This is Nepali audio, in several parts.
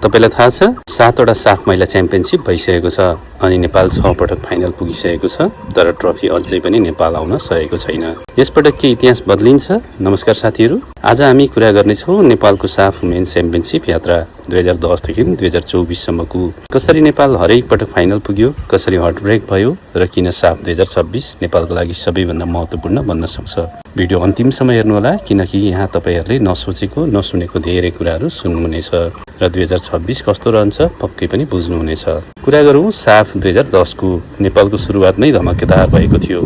तपाईलाई थाहा छ 7 वटा साफ महिला च्याम्पियनशिप भइसकेको छ अनि नेपाल 6 पटक फाइनल पुगिसकेको छ तर ट्रफी अझै पनि नेपाल आउन सकेको छैन। यसपटक के इतिहास बदलिन्छ? नमस्कार साथीहरू, आज हामी कुरा गर्नेछौँ नेपालको साफ वुमेन्स च्याम्पियनशिप यात्रा 2010 देखि 2024 सम्मको। कसरी नेपाल हरेक पटक फाइनल पुग्यो, कसरी हर्टब्रेक भयो र किन साफ 2026 नेपालको लागि सबैभन्दा महत्त्वपूर्ण बन्न सक्छ। भिडियो अन्तिमसम्म हेर्नुहोला किनकि यहाँ तपाईहरुले नसोचेको नसुनेको धेरै कुराहरू सुन्नुहुनेछ र 2026 कस्तो रहन्छ पक्कै पनि बुझ्नुहुनेछ। कुरा गरौँ साफ 2010 को। नेपालको सुरुवात नै धमाकेदार भएको थियो।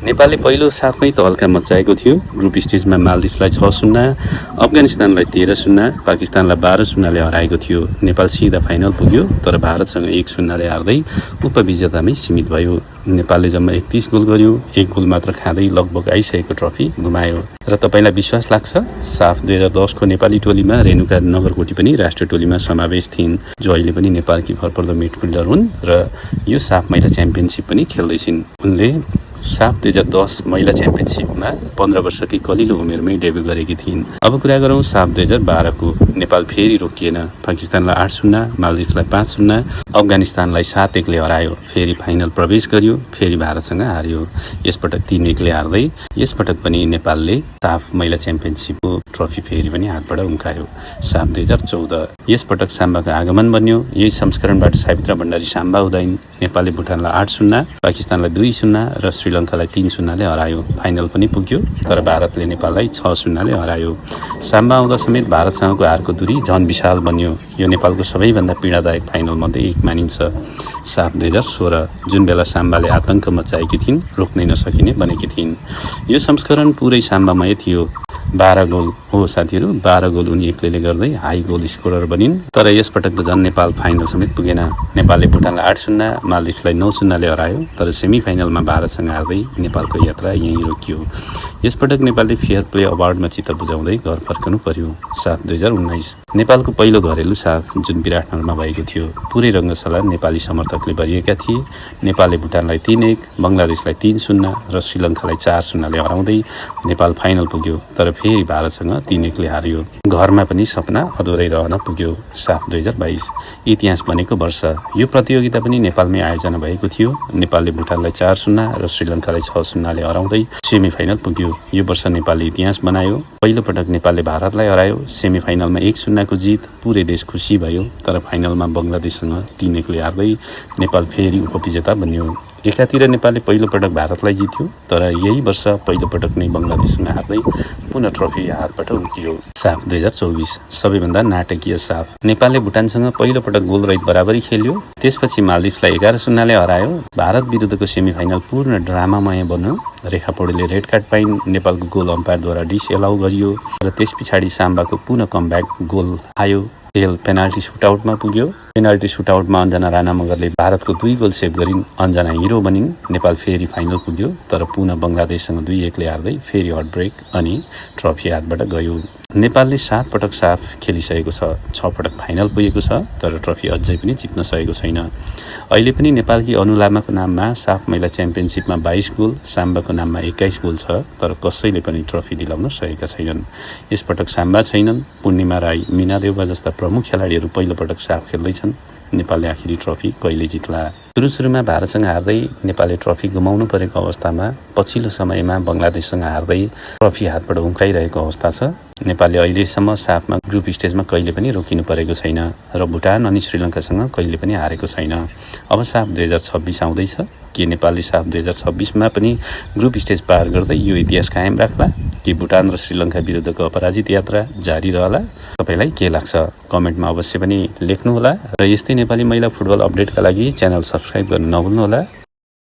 नेपालले पहिलो साफमै तहल्का मचाएको थियो। ग्रुप स्टेजमा मालदिभ्सलाई 6-0, अफगानिस्तानलाई 13-0, पाकिस्तानलाई 12-0 ले हराएको थियो। नेपाल सिधा फाइनल पुग्यो तर भारतसँग 1-0 ले हार्दै उपविजेतामै सीमित भयो। नेपालले जम्मा 31 गोल गर्यो, 1 गोल मात्र खाँदै लगभग आइसकेको ट्रफी गुमायो। र तपाईलाई विश्वास लाग्छ साफ 2010 को नेपाली टोलीमा रेणुका नगरकोटी पनि राष्ट्रिय टोलीमा समावेश थिइन्, जो अहिले पनि नेपालकी भरपर्दो मिडफिल्डर हुन् र यो साफ महिला च्याम्पियनशिप पनि खेल्दैछिन्। उनले साफ 2010 महिला च्याम्पियनशिपमा 15 वर्षकी कलिलो उमेरमै डेब्यु गरेकी थिइन्। अब कुरा गरौँ साफ 2012 को। नेपाल फेरि रोकिएन। पाकिस्तानलाई 8-0, मालदिभ्सलाई 5-0, अफगानिस्तानलाई 7-1 ले हरायो। फेरि फाइनल प्रवेश गर्यो, फेरि भारतसँग हार्यो। यसपटक 3-1 ले हार्दै यसपटक पनि नेपालले साफ महिला च्याम्पियनशिपको ट्रफी फेरि पनि हातबाट उम्कायो। साफ 2014 यसपटक साम्बाको आगमन बन्यो। यही संस्करणबाट सावित्रा भण्डारी साम्बा हुँदैन। नेपालले भुटानलाई 8-0, पाकिस्तानलाई 2-0 र श्रीलङ्कालाई 3-0 ले हरायो। फाइनल पनि पुग्यो तर भारतले नेपाललाई 6-0 ले हरायो। साम्बा आउँदा समेत भारतसँगको हारको दूरी झन विशाल बन्यो। यो नेपालको सबैभन्दा पीडादायक फाइनल मध्ये एक मानिन्छ। साफ 2016 जुन बेला साम्बाले आतंक मचाएकी थिइन्, रोक्नै नसकिने बनेकी थिइन्। यो संस्करण पुरै साम्बामय थियो। 12 गोल हो साथीहरू, 12 गोल उनी एक्लैले गर्दै हाई गोल स्कोरर बनिन्। तर यसपटक त झन् नेपाल फाइनल समेत पुगेन। नेपालले भुटानलाई 8-0, मालदिभ्सलाई 9-0 ले हरायो तर सेमी फाइनलमा भारतसँग हार्दै नेपालको यात्रा यहीँ रोकियो। यसपटक नेपालले फेयर प्ले अवार्डमा चित्त बुझाउँदै घर फर्कनु पर्यो। साफ 2019 नेपालको पहिलो घरेलु साफ जुन विराटनगरमा भएको थियो। पुरै रङ्गशाला नेपाली समर्थकले भरिएका थिए। नेपालले भुटानलाई 3-1, बङ्गलादेशलाई 3-0 र श्रीलङ्कालाई 4-0 ले हराउँदै नेपाल फाइनल पुग्यो तर फेरि भारतसँग 3-1 ले हार्यो। घरमा पनि सपना अधुरै रहन पुग्यो। साफ 2022 इतिहास बनेको वर्ष। यो प्रतियोगिता पनि नेपालमै आयोजना भएको थियो। नेपालले भुटानलाई 4-0 र श्रीलङ्कालाई 6-0 ले हराउँदै सेमी फाइनल पुग्यो। यो वर्ष नेपालले इतिहास बनायो। पहिलो पटक नेपालले भारतलाई हरायो। सेमी फाइनलमा 1-0 को जीत, पुरै देश खुसी भयो तर फाइनलमा बङ्गलादेशसँग 3-1 ले हार्दै नेपाल फेरि उपविजेता बन्यो। एकातिर नेपालले पहिलो पटक भारतलाई जित्यो तर यही वर्ष पहिलो पटक नै बङ्गलादेशसँग हार्दै पुनः ट्रफी हातबाट उक्कियो। साफ 2024 सबैभन्दा नाटकीय साफ। नेपालले भुटानसँग पहिलो पटक गोल रहित बराबरी खेल्यो। त्यसपछि मालदिभ्सलाई 11-0 ले हरायो। भारत विरुद्धको सेमी फाइनल पूर्ण ड्रामामय बन्यो। रेखा पौडेलले रेड कार्ड पाइन्। नेपालको गोल अम्पायरद्वारा डिसएलाउ गरियो र त्यस पछाडि साम्बाको पुनः कमब्याक गोल आयो। खेल पेनाल्टी सुटआउटमा पुग्यो। पेनाल्टी सुटआउटमा अञ्जना राणा मगरले भारतको 2 गोल सेभ गरिन्। अञ्जना हिरो बनिन्। नेपाल फेरि फाइनल पुग्यो तर पुनः बङ्गलादेशसँग 2-1 ले हार्दै फेरि हर्टब्रेक अनि ट्रफी हातबाट गयो। नेपालले 7 पटक साफ खेलिसकेको छ, 6 पटक फाइनल पुगेको छ तर ट्रफी अझै पनि जित्न सकेको छैन। अहिले पनि नेपालकी अनु लामाको नाममा साफ महिला च्याम्पियनशिपमा 22 गोल, साम्बाको नाममा 21 गोल छ तर कसैले पनि ट्रफी दिलाउन सकेका छैनन्। यसपटक साम्बा छैनन्। पूर्णिमा राई, मीना देउवा जस्ता प्रमुख खेलाडीहरू पहिलो पटक साफ खेल्दैछन्। नेपालले आखिरी ट्रफी कहिले जित्ला? सुरुमा भारतसँग हार्दै नेपालले ट्रफी गुमाउनु परेको अवस्थामा पछिल्लो समयमा बङ्गलादेशसँग हार्दै ट्रफी हातबाट उम्काइरहेको अवस्था छ। नेपालले अहिलेसम्म साफमा ग्रुप स्टेजमा कहिले पनि रोकिनु परेको छैन र भुटान अनि श्रीलङ्कासँग कहिले पनि हारेको छैन। अब साफ 2026 आउँदैछ। के नेपालले साफ 2026 मा पनि ग्रुप स्टेज पार गर्दै यो इतिहास कायम राख्ला कि भुटान र श्रीलङ्का विरुद्धको अपराजित यात्रा जारी रहला? तपाईलाई के लाग्छ? कमेन्टमा अवश्य पनि लेख्नुहोला र यस्तै नेपाली महिला फुटबल अपडेटका लागि च्यानल सब्स्क्राइब गर्न नभुल्नुहोला।